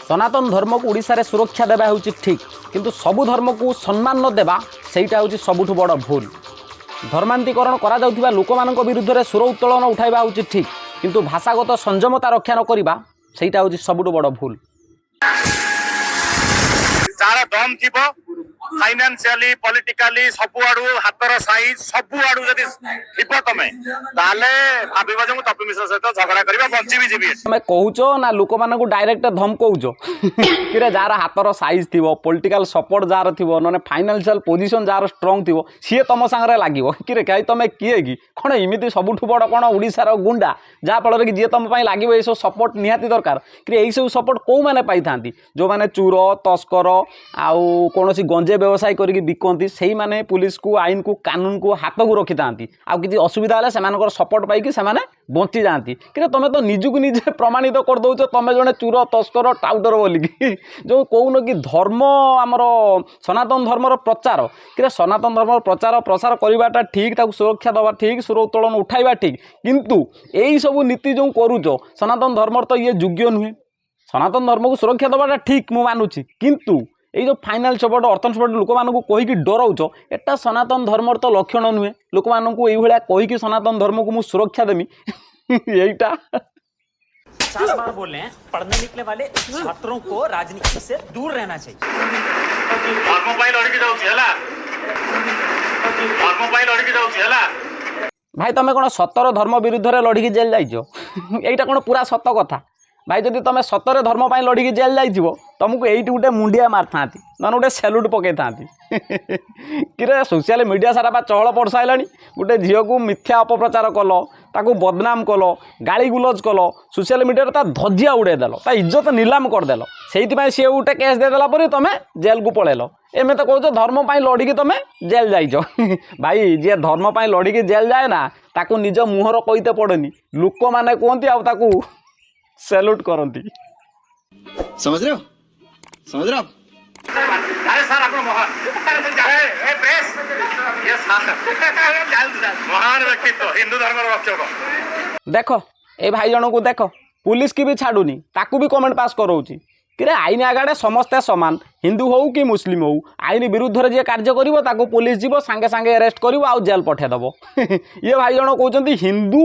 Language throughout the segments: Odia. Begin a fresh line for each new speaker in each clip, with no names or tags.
ସନାତନ ଧର୍ମକୁ ଓଡ଼ିଶାରେ ସୁରକ୍ଷା ଦେବା ହେଉଛି ଠିକ୍, କିନ୍ତୁ ସବୁ ଧର୍ମକୁ ସମ୍ମାନ ନ ଦେବା, ସେଇଟା ହେଉଛି ସବୁଠୁ ବଡ଼ ଭୁଲ। ଧର୍ମାନ୍ତରୀକରଣ କରାଯାଉଥିବା ଲୋକମାନଙ୍କ ବିରୁଦ୍ଧରେ ସ୍ୱର ଉତ୍ତୋଳନ ଉଠାଇବା ହେଉଛି ଠିକ୍, କିନ୍ତୁ ଭାଷାଗତ ସଂଯମତା ରକ୍ଷା ନ କରିବା, ସେଇଟା ହେଉଛି ସବୁଠୁ ବଡ଼ ଭୁଲ।
ଯାହାର ଦମ୍ ଥିବ, ଫାଇନାନ୍ସିଆଲି, ପଲିଟିକାଲି, ସବୁଆଡୁ, ହାତର ସାଇଜ ସବୁଆଡୁ ଯଦି ଥିବ ତମେ, ତାହେଲେ ଭାବିବ ଯେ ମୁଁ ତପି ମିଶ୍ର ସହିତ ଝଗଡା କରିବା, ବଞ୍ଚିବି ଯିବି ଏଠି।
ତମେ କହୁଛ ନା ଲୋକମାନଙ୍କୁ ଡାଇରେକ୍ଟ ଧମକଉଛ କିରେ? ଯାହାର ହାତର ସାଇଜ୍ ଥିବ, ପଲିଟିକାଲ ସପୋର୍ଟ ଯାହାର ଥିବ, ନହେଲେ ଫାଇନାନ୍ସିଆଲ ପୋଜିସନ୍ ଯାହାର ଷ୍ଟ୍ରଙ୍ଗ ଥିବ, ସିଏ ତମ ସାଙ୍ଗରେ ଲାଗିବ କିରେ? କାଇ ତମେ କିଏ କି? କ'ଣ ଏମିତି ସବୁଠୁ ବଡ଼ କ'ଣ ଓଡ଼ିଶାର ଗୁଣ୍ଡା, ଯାହାଫଳରେ କି ଯିଏ ତମ ପାଇଁ ଲାଗିବ ଏଇସବୁ ସପୋର୍ଟ ନିହାତି ଦରକାର କି? ଏଇସବୁ ସପୋର୍ଟ କେଉଁମାନେ ପାଇଥାନ୍ତି? ଯେଉଁମାନେ ଚୋର, ତସ୍କର ଆଉ କୌଣସି ଗଞ୍ଜେଇ ବ୍ୟବସାୟ କରିକି ବିକନ୍ତି, ସେଇମାନେ ପୁଲିସକୁ, ଆଇନକୁ, କାନୁନକୁ ହାତକୁ ରଖିଥାନ୍ତି। ଆଉ କିଛି ଅସୁବିଧା ହେଲେ ସେମାନଙ୍କର ସପୋର୍ଟ ପାଇକି ସେମାନେ ବଞ୍ଚି ଯାଆନ୍ତି। କିନ୍ତୁ ତମେ ତ ନିଜକୁ ନିଜେ ପ୍ରମାଣିତ କରିଦେଉଛ, ତମେ ଜଣେ ଚୋର, ତସ୍କର, ଟାଉଟର ବୋଲିକି। ଯେଉଁ କହୁନ କି ଧର୍ମ, ଆମର ସନାତନ ଧର୍ମର ପ୍ରଚାର କିରେ, ସନାତନ ଧର୍ମର ପ୍ରଚାର ପ୍ରସାର କରିବାଟା ଠିକ୍, ତାକୁ ସୁରକ୍ଷା ଦେବା ଠିକ୍, ସ୍ୱର ଉତ୍ତୋଳନ ଉଠାଇବା ଠିକ୍, କିନ୍ତୁ ଏଇସବୁ ନୀତି ଯେଉଁ କରୁଛ, ସନାତନ ଧର୍ମର ତ ଇଏ ଯୋଗ୍ୟ ନୁହେଁ। ସନାତନ ଧର୍ମକୁ ସୁରକ୍ଷା ଦେବାଟା ଠିକ୍, ମୁଁ ମାନୁଛି, କିନ୍ତୁ ଏଇ ଯେଉଁ ଫାଇନାଲ ସପୋର୍ଟ, ଅର୍ଥ ସପୋର୍ଟ, ଲୋକମାନଙ୍କୁ କହିକି ଡରଉଛ, ଏଟା ସନାତନ ଧର୍ମର ତ ଲକ୍ଷଣ ନୁହେଁ। ଲୋକମାନଙ୍କୁ ଏଇଭଳିଆ କହିକି ସନାତନ ଧର୍ମକୁ ମୁଁ ସୁରକ୍ଷା ଦେମି, ଏଇଟା
50 बार बोल रहे हैं, पढ़ने लिखने वाले छात्रों को राजनीति से दूर रहना चाहिए।
ଧର୍ମ ପାଇଁ ଲଢିକି ଯାଉଛି ହେଲା, ଧର୍ମ ପାଇଁ ଲଢିକି ଯାଉଛି ହେଲା।
ଭାଇ, ତମେ କ'ଣ ସତର ଧର୍ମ ବିରୁଦ୍ଧରେ ଲଢ଼ିକି ଜେଲ୍ ଯାଇଛ? ଏଇଟା କ'ଣ ପୁରା ସତ କଥା? ଭାଇ, ଯଦି ତମେ ସତରେ ଧର୍ମ ପାଇଁ ଲଢ଼ିକି ଜେଲ୍ ଯାଇଥିବ, ତମକୁ ଏଇଠି ଗୋଟେ ମୁଣ୍ଡିଆ ମାରିଥାନ୍ତି, ନହେଲେ ଗୋଟେ ସେଲ୍ୟୁଟ୍ ପକେଇଥାନ୍ତି। କିରେ, ସୋସିଆଲ ମିଡ଼ିଆ ସାରା ବା ଚହଳ ପଡ଼ିସାରିଲାଣି। ଗୋଟେ ଝିଅକୁ ମିଥ୍ୟା ଅପପ୍ରଚାର କଲ, ତାକୁ ବଦନାମ କଲ, ଗାଳି ଗୁଲଜ କଲ, ସୋସିଆଲ ମିଡ଼ିଆରେ ତା ଧଜିଆ ଉଡ଼େଇଦେଲ, ତା ଇଜ୍ଜତ ନିଲାମ କରିଦେଲ। ସେଇଥିପାଇଁ ସିଏ ଗୋଟେ କେସ୍ ଦେଇଦେଲା ପରେ ତମେ ଜେଲ୍କୁ ପଳେଇଲ। ଏମିତି କହୁଛ ଧର୍ମ ପାଇଁ ଲଢ଼ିକି ତମେ ଜେଲ୍ ଯାଇଛ। ଭାଇ, ଯିଏ ଧର୍ମ ପାଇଁ ଲଢ଼ିକି ଜେଲ୍ ଯାଏ ନା, ତାକୁ ନିଜ ମୁହଁର କହିତେ ପଡ଼େନି। ଲୋକମାନେ କୁହନ୍ତି ଆଉ ତାକୁ ସ୍ୟାଲୁଟ୍ କରନ୍ତି।
समझ रहे हो? समझ रहे हो आप?
ଆରେ ସାର୍, ଆପଣ ମହାନ। ଏ ପ୍ରେସ୍, ଇଏ ସାର୍ ମହାନ ବ୍ୟକ୍ତିତ୍ୱ, ହିନ୍ଦୁ ଧର୍ମର ରକ୍ଷକ।
ଦେଖ, ଏ ଭାଇ ଜଣଙ୍କୁ ଦେଖ, ପୁଲିସ କି ବି ଛାଡ଼ୁନି, ତାକୁ ବି କମେଣ୍ଟ ପାସ୍ କରାଉଛି। କିରେ, ଆଇନ ଆଗରେ ସମସ୍ତେ ସମାନ। ହିନ୍ଦୁ ହଉ କି ମୁସଲିମ ହଉ, ଆଇନ ବିରୁଦ୍ଧରେ ଯିଏ କାର୍ଯ୍ୟ କରିବ, ତାକୁ ପୋଲିସ ଯିବ, ସାଙ୍ଗେ ସାଙ୍ଗେ ଆରେଷ୍ଟ କରିବ ଆଉ ଜେଲ୍ ପଠାଇଦେବ। ଇଏ ଭାଇ ଜଣ କହୁଛନ୍ତି ହିନ୍ଦୁ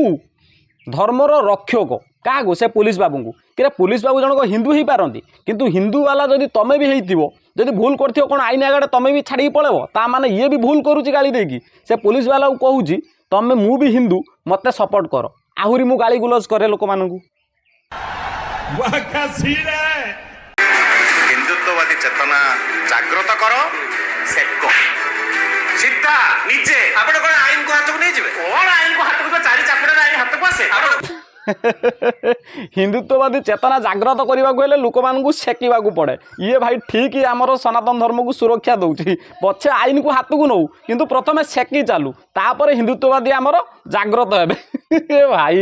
ଧର୍ମର ରକ୍ଷକ। କାହାକୁ? ସେ ପୋଲିସ ବାବୁଙ୍କୁ। କିରେ, ପୋଲିସ ବାବୁ ଜଣକ ହିନ୍ଦୁ ହେଇପାରନ୍ତି, କିନ୍ତୁ ହିନ୍ଦୁ ବାଲା ଯଦି ତମେ ବି ହେଇଥିବ, ଯଦି ଭୁଲ କରିଥିବ, କ'ଣ ଆଇନ ଆଗରେ ତମେ ବି ଛାଡ଼ିକି ପଳେଇବ? ତା ମାନେ ଇଏ ବି ଭୁଲ କରୁଛି। ଗାଳି ଦେଇକି ସେ ପୋଲିସ ବାଲାକୁ କହୁଛି, ତମେ, ମୁଁ ବି ହିନ୍ଦୁ, ମୋତେ ସପୋର୍ଟ କର, ଆହୁରି ମୁଁ ଗାଳି ଗୁଲଜ କରେ ଲୋକମାନଙ୍କୁ।
ହିନ୍ଦୁତ୍ୱବାଦୀ ଚେତନା ଜାଗ୍ରତ କର, ସେକ ସିଧା ନିଜେ। ଆପଣ କଣ ଆଇନକୁ ହାତକୁ ନେଇଯିବେ? କଣ ଆଇନକୁ ହାତକୁ? ତ ଚାରି ଚାପୁଡ଼ାରେ ଆଇନ ହାତକୁ ଆସେ ଆପଣ?
ହିନ୍ଦୁତ୍ୱବାଦୀ ଚେତନା ଜାଗ୍ରତ କରିବାକୁ ହେଲେ ଲୋକମାନଙ୍କୁ ସେକିବାକୁ ପଡ଼େ। ଇଏ ଭାଇ ଠିକ୍ ଆମର ସନାତନ ଧର୍ମକୁ ସୁରକ୍ଷା ଦେଉଛି। ପଛେ ଆଇନକୁ ହାତକୁ ନେଉ, କିନ୍ତୁ ପ୍ରଥମେ ସେକି ଚାଲୁ, ତାପରେ ହିନ୍ଦୁତ୍ୱବାଦୀ ଆମର ଜାଗ୍ରତ ହେବେ। ଏ ଭାଇ,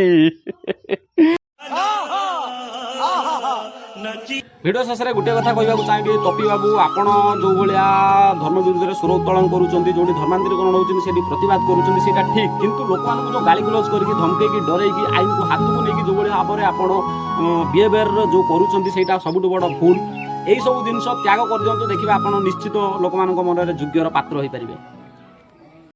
ଭିଡ଼ିଓ ଶେଷରେ ଗୋଟିଏ କଥା କହିବାକୁ ଚାହିଁବି। ତପି ବାବୁ, ଆପଣ ଯେଉଁ ଭଳିଆ ଧର୍ମ ବିରୁଦ୍ଧରେ ସ୍ୱର ଉତ୍ତୋଳନ କରୁଛନ୍ତି, ଯେଉଁଠି ଧର୍ମାନ୍ତରୀକରଣ ହେଉଛନ୍ତି ସେଠି ପ୍ରତିବାଦ କରୁଛନ୍ତି, ସେଇଟା ଠିକ୍। କିନ୍ତୁ ଲୋକମାନଙ୍କୁ ଯେଉଁ ଗାଳି ଗୁଲଜ କରିକି, ଧମକେଇକି, ଡରେଇକି, ଆଇନକୁ ହାତକୁ ନେଇକି ଯେଉଁଭଳି ଭାବରେ ଆପଣ ବିହେଭିୟର ଯେଉଁ କରୁଛନ୍ତି, ସେଇଟା ସବୁଠୁ ବଡ଼ ଭୁଲ। ଏଇସବୁ ଜିନିଷ ତ୍ୟାଗ କରିଦିଅନ୍ତୁ, ଦେଖିବେ ଆପଣ ନିଶ୍ଚିତ ଲୋକମାନଙ୍କ ମନରେ ଯୋଗ୍ୟର ପାତ୍ର ହୋଇପାରିବେ।